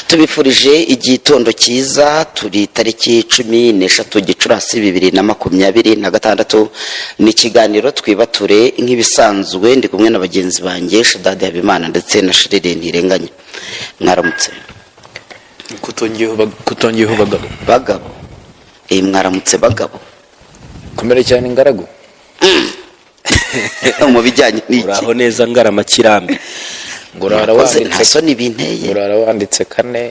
Tubifurije igitondo cyiza. Turi tariki 13 Gicurasi 2026. Ni ikiganiro Twibature nk'ibisanzwe. Ndi kumwe na bagenzi banjye Shadadi Habimana ndetse na Shirire Ntirenganya. Mwaramutse? Kutongeyeho bagabo. Bagabo, mwaramutse bagabo. Komere cyane ingaragu. Mu bijyanye n'iki? Uraho neza ngaramakirambi. Ngo urara Murakoze, nta wanditse soni binteye. Ngo urara wanditse kane,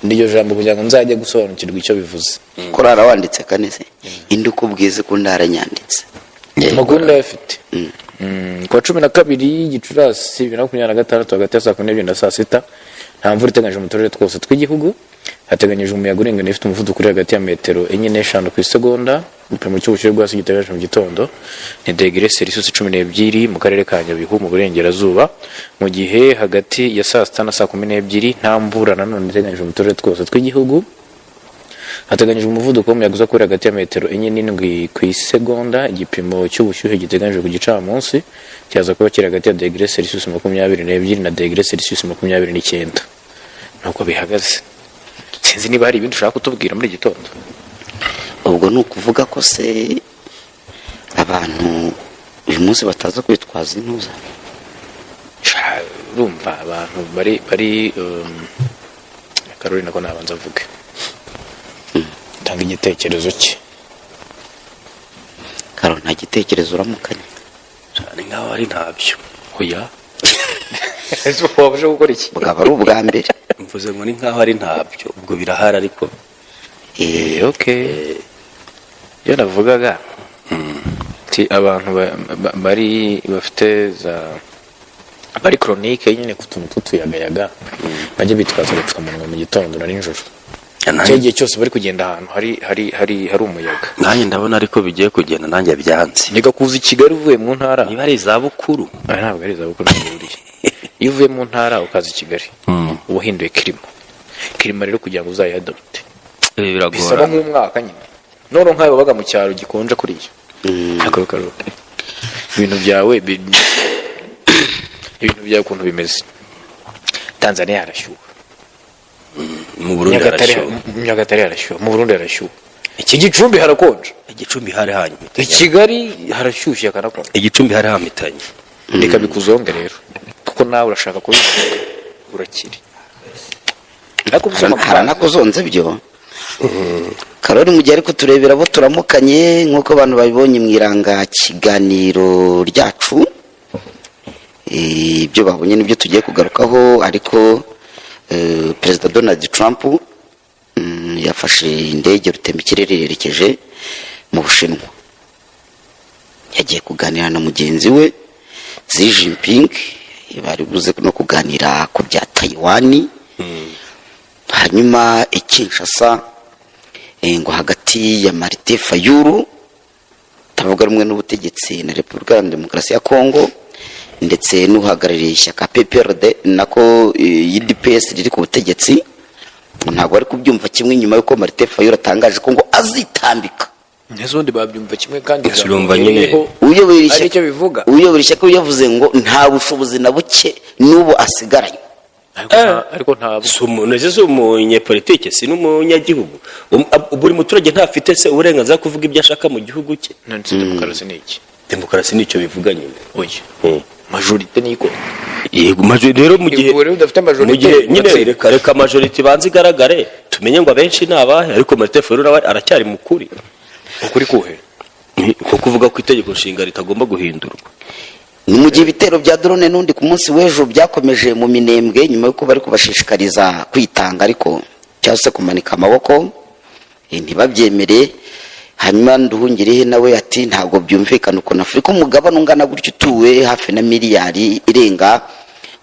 n'iryo jambo kugira ngo nzajye gusobanukirwa icyo bivuze. Kurara wanditse kane se? Indi uko ubwize ko ndaranyanditse? Amakuru ndayafite. Ku wa 12 Gicurasi 2026, hagati ya saa 12 na saa 6, nta mvura iteganyijwe mu turere twose tw'igihugu. Hateganyijwe umuyaga uringaniye ufite umuvuduko uri hagati ya metero 4 n'eshanu ku isegonda. Igipimo cy'ubushyuhe bwo hasi giteganyijwe mu gitondo ni degere Celsius 12 mu karere ka Nyabihu mu burengerazuba, mu gihe hagati ya saa 6 na saa 12 nta mvura nanone iteganyijwe mu turere twose tw'igihugu. Hateganyijwe umuvuduko w'umuyaga uza kuri hagati ya metero 4 n'indwi ku isegonda. Igipimo cy'ubushyuhe giteganyijwe ku gicamunsi cyaza kuba kiri hagati ya degere Celsius 22 na degere Celsius 29. Nuko bihagaze. Sinzi niba hari ibindi ushaka kutubwira muri iki gitondo. Ubwo ni ukuvuga ko se abantu uyu munsi bataza kwitwaza intuza? Sha, urumva abantu bari Karoli nako nabanza avuge, tanga igitekerezo cye. Karo, nta gitekerezo uramukanya? Ni nkaho ari ntabyo, oya. Ese wabasha gukora iki? Bwaba ari ubwa mbere. Mvuze ngo ni nkaho ari ntabyo, ubwo birahari ariko. Okay, iyo navugaga ti abantu bari bafite za bari chronique nyine ku tuntu tw'utuyagayaga, bajya bitwaza agapfukamunwa mu gitondo na nijoro, Nanjye cya gihe cyose bari kugenda ahantu hari umuyaga. Nanjye ndabona ariko bigiye kugenda, nanjye byanze. Niga kuza i Kigali uvuye mu ntara. Niba ari izabukuru. Aya ntabwo ari izabukuru, ntabwo buriya iyo uvuye mu ntara ukaza i Kigali uba uhinduye climat. Climat rero kugira ngo uzayadopte Ibi bisaba biragorana. nk'umwaka nyine. None nk'ayo wabaga mu cyaro gikonje kuriya, ako karo ibintu byawe ukuntu bimeze, Tanzania harashyuha. Mu Burundi Nyagatare harashyuha. Nyagatare harashyuha, mu Burundi harashyuha, Igicumbi harakonja. Igicumbi hari I hanyimitanye. Kigali harashyushye hakanakonja. Igicumbi hari hamitanye. Reka bikuzonge rero, kuko nawe urashaka kubivuga urakiri, ariko ubusoma. Haranakuzonze byo Karori, mu gihe ariko turebera abo turamukanye nk'uko abantu babibonye mu irangakiganiro ryacu. Ibyo babonye nibyo tugiye kugarukaho, ariko Perezida Donald Trump yafashe indege rutemikirere yerekeje mu Bushinwa. Yagiye kuganira na mugenzi we Xi Jinping, bari buze no kuganira ku bya Taiwan. Hanyuma i Kinshasa, ngo hagati ya Martin Fayulu utavuga rumwe n'ubutegetsi na Repubulika ya Demokarasi ya Kongo ndetse n'uhagarariye ishyaka PPRD nako UDPS riri ku butegetsi, ntabwo bari kubyumva kimwe nyuma y'uko Martin Fayulu atangaje ko ngo azitambika. N'ubundi babyumva kimwe kandi Ese urumva nyine- iriho uyobora ari ishyaka icyo bivuga. Uyobora ishyaka yavuze ngo nta bushobozi na buke n'ubu asigaranye. Ariko ntabwo Si umuntu ese, si umunyepolitike, si n'umunyagihugu? Buri muturage ntafite se uburenganzira bwo kuvuga ibyo ashaka mu gihugu cye? None se demokarasi ni iki? Demokarasi nicyo bivuga nyine. Oya, majorité ni iko. Yego, rero mu gihe Ubwo rero udafite majorité, mu gihe nyine uratsinda. Reka majorité ibanze igaragare, tumenye ngo abenshi ni abahe. Ariko Martin Fayulu nawe aracyari mukuri. Ukuri kuhe? Ko kuvuga ko itegeko nshinga ritagomba guhindurwa. Ni mu gihe ibitero bya drone n'undi ku munsi w'ejo byakomeje mu Minembwe, nyuma y'uko bari kubashishikariza kwitanga ariko cyangwa se kumanika amaboko, ntibabyemere. Hanyuma Nduhungirehe nawe ati ntabwo byumvikana ukuntu Afurika, umugabane ungana gutyo, utuwe hafi na miliyari irenga,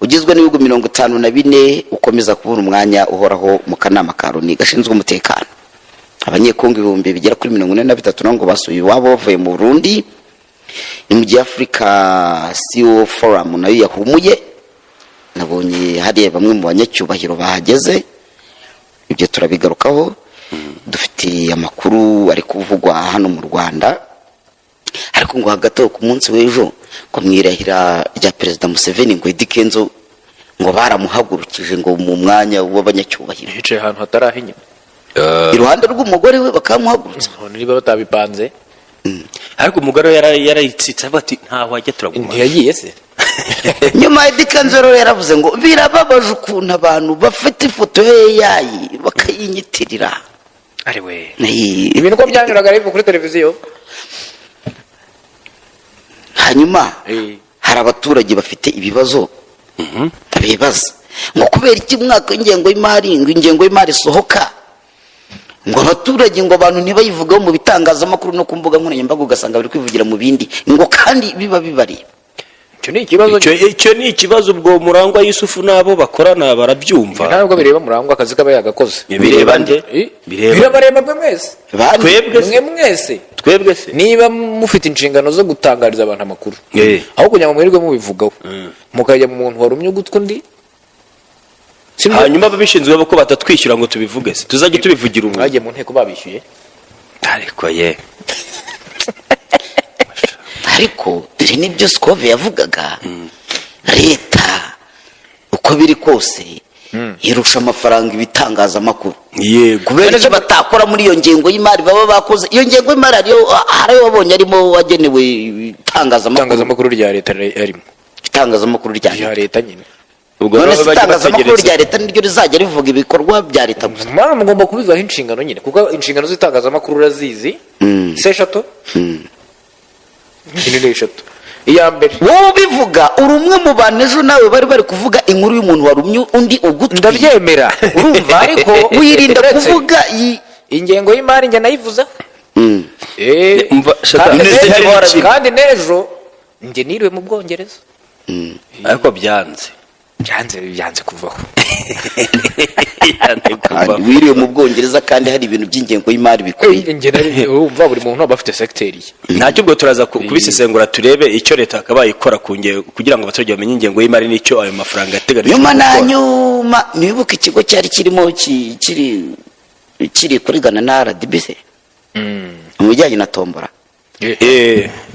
ugizwe n'ibihugu 54, ukomeza kubura umwanya uhoraho mu kanama ka Loni gashinzwe umutekano. Abanyekongo ibihumbi bigera kuri 43 nabo ngo basuye iwabo bavuye mu Burundi. Ni mu gihe Africa CEO Forum nayo yahumuye, nabonye hariya bamwe mu banyacyubahiro bahageze. Ibyo turabigarukaho. Dufite amakuru ari kuvugwa hano mu Rwanda, ariko ngo hagati aho ku munsi w'ejo ngo mu irahira rya Perezida Museveni, ngo Eddy Kenzo Ngo baramuhagurukije ngo mu mwanya w'abanyacyubahiro. Yicaye ahantu hatari inyuma. Iruhande rw'umugore we bakamuhagurutsa. None niba batabipanze? Ariko umugore we yarayitsitse, avuga ati: "Ntaho wajya, turaguma." Ntiyagiye se? Nyuma Eddy Kenzo rero yaravuze ngo birababaje ukuntu abantu bafite ifoto ye yayi bakayinyitirira. Ari we. Ibintu uko byanyuraga ariko kuri televiziyo. Hanyuma hari abaturage bafite ibibazo bibaza ngo kubera iki umwaka w'ingengo y'imari, ngo ingengo y'imari isohoka, ngo abaturage, ngo abantu ntibayivugeho mu bitangazamakuru no ku mbuga nkoranyambaga, ugasanga bari kwivugira mu bindi, ngo kandi biba bibareba. Icyo ni ikibazo. Icyo ni ikibazo. Ubwo Murangwa Yusufu n'abo bakorana barabyumva. Ntabwo bireba Murangwa, akazi kaba yagakoze. Bireba nde? Bireba. Birabareba mwe mwese. Bande? Twebwe se? Mwe mwese. Twebwe se? Niba mufite inshingano zo gutangariza abantu amakuru, aho kugira ngo mwirirwe mubivugaho, mukajya mu muntu warumye ugutwi undi. Sibyo? Hanyuma ababishinzwe bo ko batatwishyura ngo tubivuge se, tuzajye tubivugira ubu? Mwagiye mu nteko babishyuye? Ariko ye. Ariko dore n'ibyo Scovia yavugaga: leta uko biri kose irusha amafaranga ibitangazamakuru. Kubera icyo batakora muri iyo ngengo y'imari baba bakoze, iyo ngengo y'imari hariyo wabonye arimo wagenewe itangazamakuru. Itangazamakuru rya leta yarimo. Itangazamakuru rya rya leta. Leta nyine. Ubwo None rero se bajye itangazamakuru bategereza. rya leta niryo rizajya rivuga ibikorwa bya leta gusa? Mwana, mugomba kubivaho inshingano nyine, kuko inshingano z'itangazamakuru urazizi, si eshatu nyine? Ni eshatu. Iya mbere, Wowe ubivuga uri umwe mu bantu ejo nawe bari kuvuga inkuru y'umuntu warumye undi ugutwi. Ndabyemera. Urumva? Ariko wirinda uretse kuvuga ingengo y'imari njye nayivuzeho. Umva, shata, Kandi nese kandi n'ejo njye niriwe mu Bwongereza. Ariko byanze. Byanze kuvaho. Byanze Kandi kuvaho. wiriwe mu Bwongereza kandi hari ibintu by'ingengo y'imari bikwiye. Njye urumva buri muntu aba afite segiteri ye. Ntacyo, ubwo turaza kubisesengura turebe icyo leta yakabaye ikora kugira ngo abaturage bamenye ingengo y'imari n'icyo ayo mafaranga yateganijwe Nyuma na gukora. nyuma nibuka ikigo cyari kirimo kiri kurigana na RDB se mu bijyanye na tombora.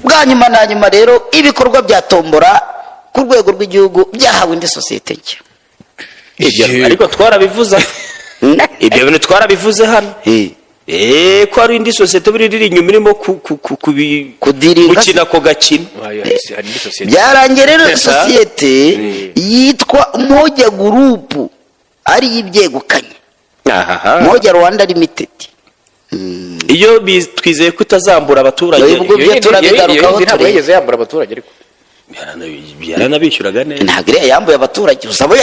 Bwa nyuma na nyuma rero, ibikorwa bya tombora ku rwego rw'igihugu byahawe indi sosiyete nshya. Ibyo ariko twarabivuze, ibyo bintu twarabivuze hano. Ko hari indi sosiyete buri iri inyuma irimo Kudiringa. gukina ako gakino. Hari indi sosiyete. Byarangiye rero Leta. sosiyete yitwa Moja Group ariyo ibyegukanye. Ahaha. Moja Rwanda Limited. Iyo twizeye ko itazambura abaturage. Ubwo byo Iyo turabigarukaho yindi ntabwo turebe. yigeze yambura abaturage ariko. Yaranabishyuraga neza. Ntabwo iriya yambuye abaturage, gusa abo.